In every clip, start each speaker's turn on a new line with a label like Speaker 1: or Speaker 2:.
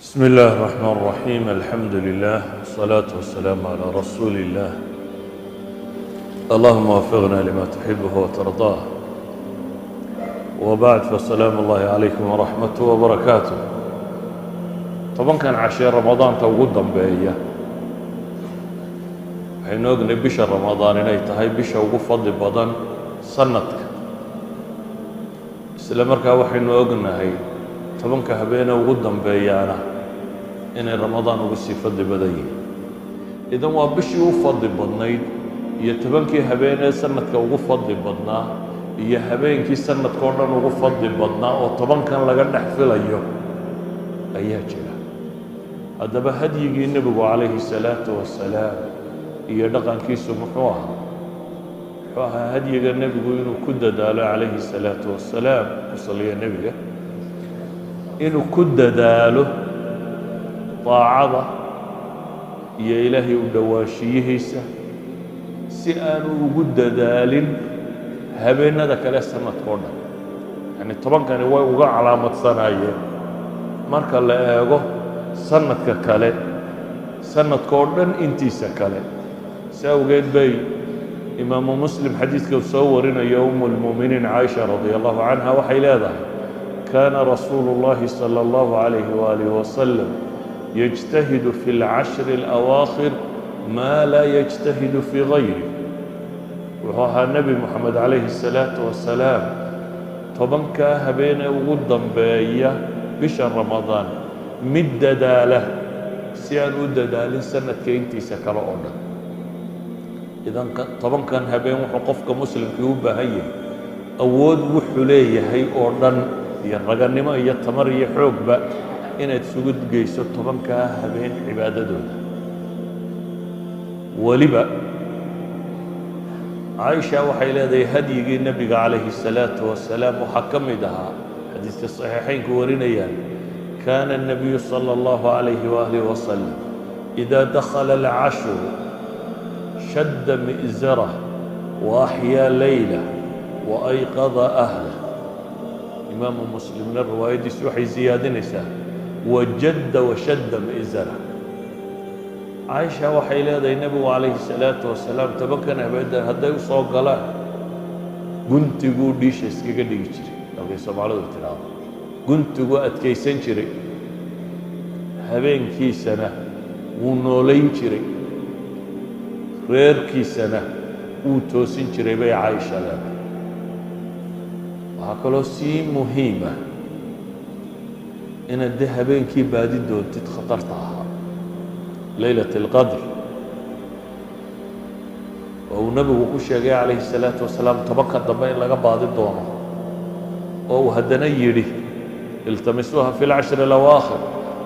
Speaker 1: بسم الله الرحمن الرحيم، الحمد لله والصلاة والسلام على رسول الله. اللهم وفقنا لما تحبه وترضاه. وبعد، فسلام الله عليكم ورحمته وبركاته. 10-kan cashee Ramadaanta ugu dambeeya, waxaynu ognay bisha Ramadaan inay tahay bisha ugu fadli badan sanadka. Isla markaa waxaynu ognahay 10-ka habeene ugu dambeeyaana inay Ramadaan ugu sii fadli badan yihiin. Idan waa bishii u fadli badnayd iyo 10-kii habeenee sanadka ugu fadli badnaa iyo habeenkii sanadka oo dhan ugu fadli badnaa oo 10-kan laga dhex filayo ayaa jira. Haddaba, hadyigii Nebigu calayhi salaatu wasalaam iyo dhaqankiisu muxuu ahaa? Muxuu ahaa hadyiga Nebigu? Inuu ku dadaalo calayhi salaatu wasalaam, ku saliya Nebiga, inuu ku dadaalo daacada iyo Ilaahay u dhowaanshiyihiisa, si aanu ugu dadaalin habeennada kale sanadka oo dhan. Yacni 10-kani way uga calaamadsanaayeen marka la eego sanadka kale, sanadka oo dhan intiisa kale. Si awgeed bay Imaamu Muslim xadiidka soo warinayo, umu lmu'miniin Caaisha radia Allahu canha waxay leedahay: "Kaana rasuulu اllahi salى اllahu عalayhi waalihi wasalam yجtahidu fi اlcashri اlأwaakhir maa laa yجtahidu fii gayri." Wuxuu ahaa Nebi Moxamed calayhi الsalaatu wasalaam 10-kaa habeene ugu dambeeya bisha Ramadaan mid dadaala si aan u dadaalin sanadka intiisa kale oo dhan. Idan 10-kan habeen wuxuu qofka muslimkii u baahan yahay awood wuxuu leeyahay oo dhan iyo raganimo iyo tamar iyo xoogba inaad isugu geyso 10-kaa habeen cibaadadooda. Weliba Caaisha waxay leedahay, hadyigii Nebiga calayhi الsalaatu wasalaam waxaa ka mid ahaa, xadiiska saxiixaynku warinayaan: "Kaana الnabiyu salى اllahu عalayhi waalihi wasalam إida dakhala alcashru shadda mi'zarah wa axyaa leylah wa ayqada ahlah." Imaamu Muslimna riwaayaddiisu waxay siyaadinaysaa: "Wajadda washadda mi'zarah." Caaisha waxay leedahay, Nebigu calayhi salaatu wasalaam 10-kan habeendan hadday u soo galaan, guntiguu dhiisha iskaga dhigi jiray, halkay Soomaalidu tidhaahdo, guntiguu adkaysan jiray, habeenkiisana wuu noolayn jiray, reerkiisana wuu toosin jiray, bay Caaisha leedahay. Waxaa kaloo sii muhiima inaad de habeenkii baadi doontid khatarta ahaa, leylat اlqadr, oo uu Nebigu ku sheegay calayhi الsalaatu wasalaam 10-ka dambe in laga baadi doono, oo uu haddana yidhi: "Iltamisuuha fi اlcashri اlawaakhir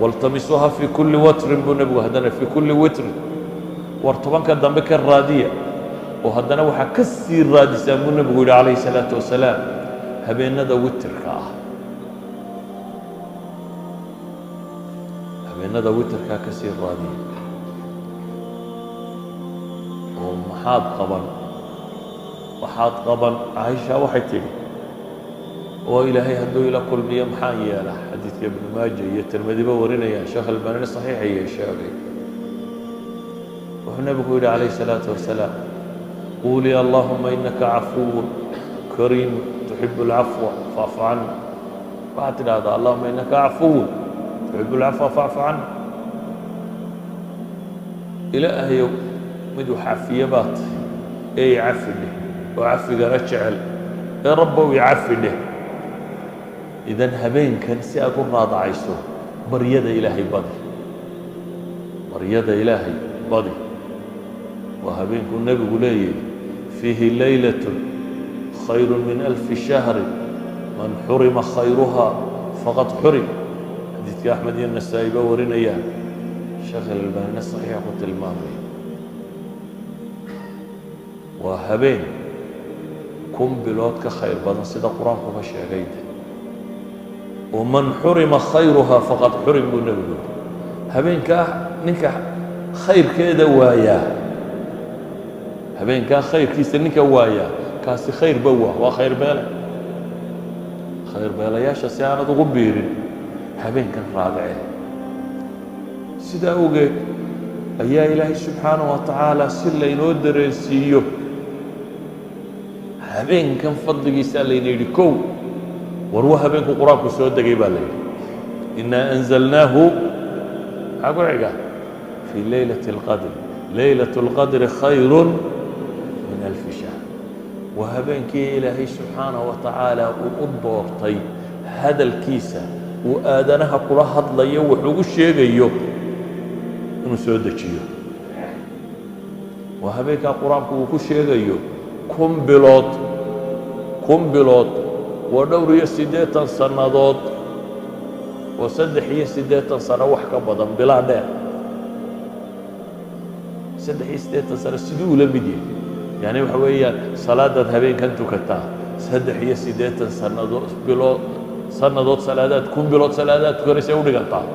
Speaker 1: waltamisuuha fi kuli watrin," buu Nebigu haddana, "fi kuli witrin." War 10-ka dambe ka raadiya, oo haddana waxaa ka sii raadisaan, buu Nebigu yidhi calayhi الsalaatu wasalaam, habeenada witirka ah. Habeenada witirkaa ka sii raadiya. Oo maxaad qaban? Waxaad qaban, Caaisha waxay tidhi: "Oo Ilaahay hadduu ila kulmiyo, maxaan yeelaa?" Xadiidka Ibnu Maaja iyo Tirmidiba warinayaan, Sheekh Albanina saxiixayay sheegay. Wuxuu Nebigu yidhi calayhi الsalaatu wasalaam: "Quulii: Allahuma inaka cafuw kariim tuxibu اlcafwa facfu cani." Waxaad tidhahdaa: "Allahuma inaka cafuw tuxibu اlcafwa facfu cani." Ilaahayow, mid wax cafiye baa tahay ee i cafi dheh, oo cafigana jecel ee Rabbow i cafi dheh. Idan habeenkan si aad u raadacayso, baryada Ilaahay badi, baryada Ilaahay badi. Waa habeenkuu Nebigu leeyahy: "Fiihi laylaة khayr min alfi shahri, man xurima khayruha faqad xurim." Xadiidka Axmed iyo Nasaa'i ba warinayaan, Sheekh Alalbaanina saxiixa ku tilmaamaya. Waa habeen 1000 bilood ka khayr badan, sida Qur-aankuba sheegay de. Oo "man xurima khayruha faqad xurim" buu Nebigu yihi. Habeenkaa ninka khayrkeeda waayaa, habeenkaa khayrkiisa ninka waayaa, kaasi khayr ba waa khayr beele. Khayr beelayaasha si aanad ugu biirin, habeenkan raadicee. Sidaa ogeed ayaa Ilaahay subxaanaه wa tacaala si laynoo dareensiiyo habeenkan fadligiisaa layna yidhi kow war wa habeenku Qur-aanku soo degay baa la yidhi إنا أنزلناه maxaa ku xiga في ليلة القدر، ليلة القدر خير من ألف شهر. Waa habeenkii Ilaahay subxaanaه wa tacaala uu u doortay hadalkiisa uu aadanaha kula hadlayo, wax ugu sheegayo, inuu soo dejiyo. Waa habeenkaa Qur-aanku uu ku sheegayo 1000 bilood. 1000 bilood waa dhowr iyo 80 sannadood, oo 83 sano wax ka badan, bilaa dheer. 83 sano siduu ula mid yahay? Yani waxa weeyaan salaadaad habeenkan tukataa 83 sannadood, bilood, sannadood salaadaad, 1000 bilood salaadaad tukanaysay u dhigantaa.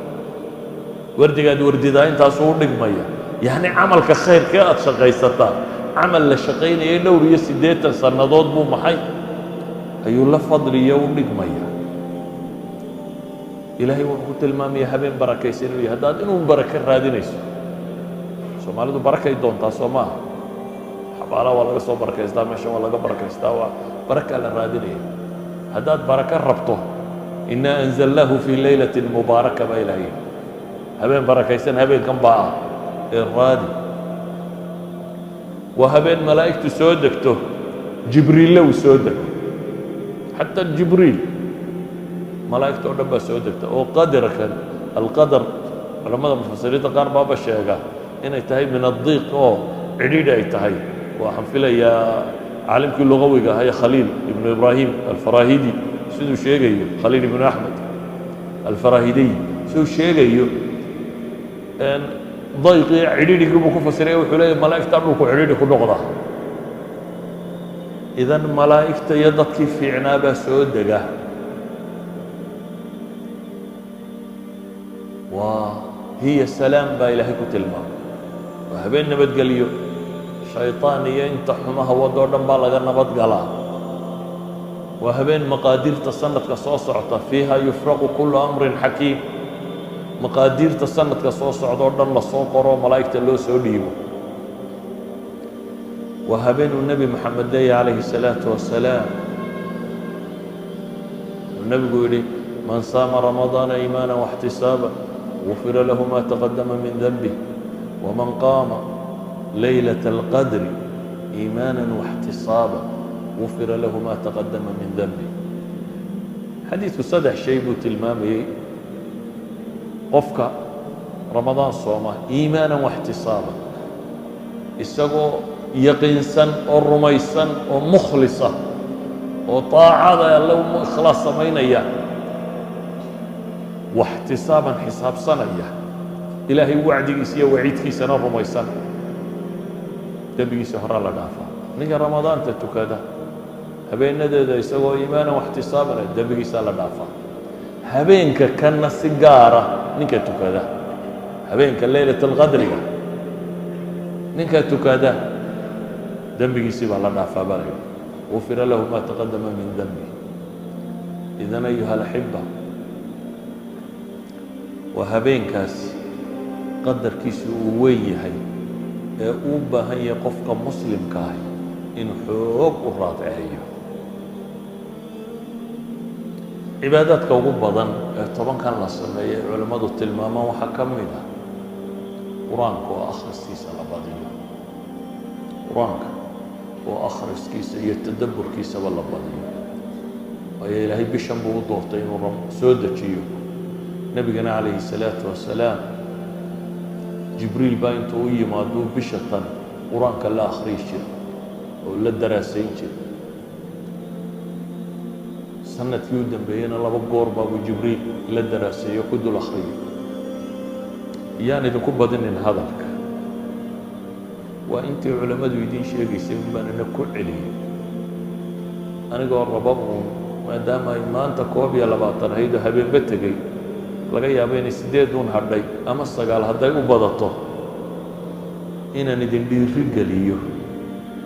Speaker 1: Wardigaad wardidaa intaasuu u dhigmaya. Yacni camalka khayrkee aad shaqaysataa, camal la shaqaynayay dhowr iyo 80 sannadood buu maxay ayuu la fadliyo u dhigmaya. Ilaahay wuxuu ku tilmaamaya habeen barakaysan inuu yahay. Haddaad inuu barako raadinayso, Soomaalidu barakay doontaa, soo maaha? Xabaalaha waa laga soo barakaystaa, meesha waa laga barakaystaa, waa barakaa la raadinaya. Haddaad barako rabto, إنا أنزلناه في ليلة مباركة baa Ilahay yidhi. Habeen barakaysan habeenkan baa ah ee raadi. Waa habeen malaa'igtu soo degto, Jibriille uu soo dego, xataa Jibriil, malaa'igta o dhan baa soo degta. Oo qadarkan القدر, culamada mufasiriinta qaar baaba sheega inay tahay من الضيق, oo cidhiidhi ay tahay. Waxaan filayaa caalimkii lugawiga ahaa ee Khaliil Ibnu Ibraahim Alfarahidi siduu sheegayo, Khaliil Ibnu Axmed Alfarahidiy siduu sheegayo, dayqii cidhiidhigii buu ku fasiraya. Wuxuu leeyahy malaa'igta dhulku cidhiidhi ku noqda. Idan malaa'igta iyo dadkii fiicnaa baa soo dega. Waa هي سلام baa Ilaahay ku tilmaamay. Waa habeen nabadgelyo, shayطaan iyo inta xumaha wadoo dhan baa laga nabad galaa. Waa habeen maqaadiirta sanadka soo socota, فيها يفرق كل أمر حكيم, maqaadiirta sanadka soo socda oo dhan lasoo qoro, malaa'igta loo soo dhiibo. Waa habeenuu Nebi Moxamed leeyahy calayhi الsalaaةu wasalaam, uu nebigu yidhi: من صام رمضان إيمانا واحتسابا غفر له ما تقدم من ذنبه، ومن قام ليلة القدر إيمانا واحتسابا غفر له ما تقدم من ذنبه. Xadiidku saddex shay buu tilmaamayey: qofka Ramadaan sooma إيمانا واحتسابا, isagoo yaqiinsan oo rumaysan oo mukhlisa oo taacada Alle u ikhlaas samaynaya, واحتسابا xisaabsanaya, Ilaahay wacdigiisa iyo waciidkiisana rumaysan, dembigiisa horaa la dhaafaa. Ninka Ramadaanta tukada habeenadeeda isagoo إيمانا واحتسابا, dembigiisaa la dhaafaa. Habeenka kanna si gaara ninka tukada, habeenka leylat alqadriga ninka tukada, dembigiisii baa la dhaafaa baa la yidhi, غفر له ما تقدم من ذنبه. إذن أيها الأحبة, waa habeenkaasi qadarkiisu uu weyn yahay ee uu baahan yahay qofka muslimka ahi inuu xoog u raadceeyo. Cibaadaadka ugu badan ee tobankan la sameeyay culimmadu tilmaamaan waxaa ka mid ah Qur-aanka oo akhriskiisa la badiyo, Qur-aanka oo akhriskiisa iyo tadabburkiisaba la badiyo. Waayo, Ilaahay bishan buu u doortay inuu soo dejiyo. Nebigana calayhi الsalaatu wasalaam Jibriil baa intuu u yimaaduu bisha tan Qur-aanka la akhriyi jira oo la daraasayn jira. Sanadkii u dambeeyeyna laba goor baabuu Jibriil la daraaseeyo, ku dul akhriyay. Iyaan idinku badinin hadalka, waa intii culammadu idiin sheegaysay un baan ina ku celiyey, anigoo raba uun maadaama ay maanta 21 ahayd oo habeenba tegey, laga yaabo inay sideed uun hadhay ama sagaal hadday u badato, inaan idin dhiiri geliyo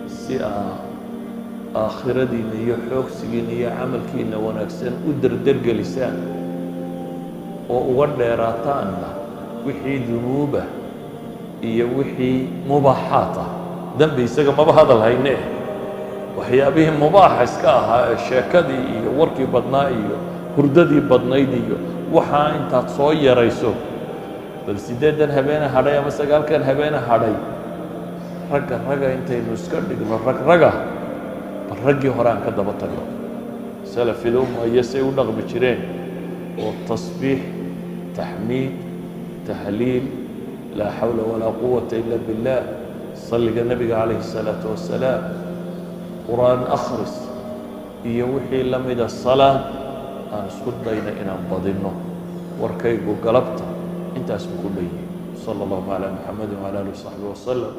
Speaker 1: si aa aakhiradiinna iyo xoogsigiinna iyo camalkiinna wanaagsan u derdergelisaan oo uga dheeraataanna. Wixii dunuubah iyo wixii mubaaxaat ah, dembi isaga maba hadal hayne, waxyaabihii mubaaxa iska ahaa ee sheekadii iyo warkii badnaa iyo hurdadii badnayd iyo waxaa intaad soo yarayso, bal 8-dan habeene hadhay ama 9-kan habeene hadhay, ragga raga intaynu iska dhigno, rag raga, bal raggii hore aan ka daba tagno, salafil umma iyo say u dhaqmi jireen, oo tasbiix, taxmiid, tahliil, laa xawla walaa quwata ila billah, salliga nebiga calayhi الsalaatu wassalaam, qur-aan akhris iyo wixii la mida, salaad aan isku dayno inaan badinno. Warkaygu galabta intaas buu ku dhan yihi. Salى اllahu calى muxamadi wعalى alih وصaxbi waslm.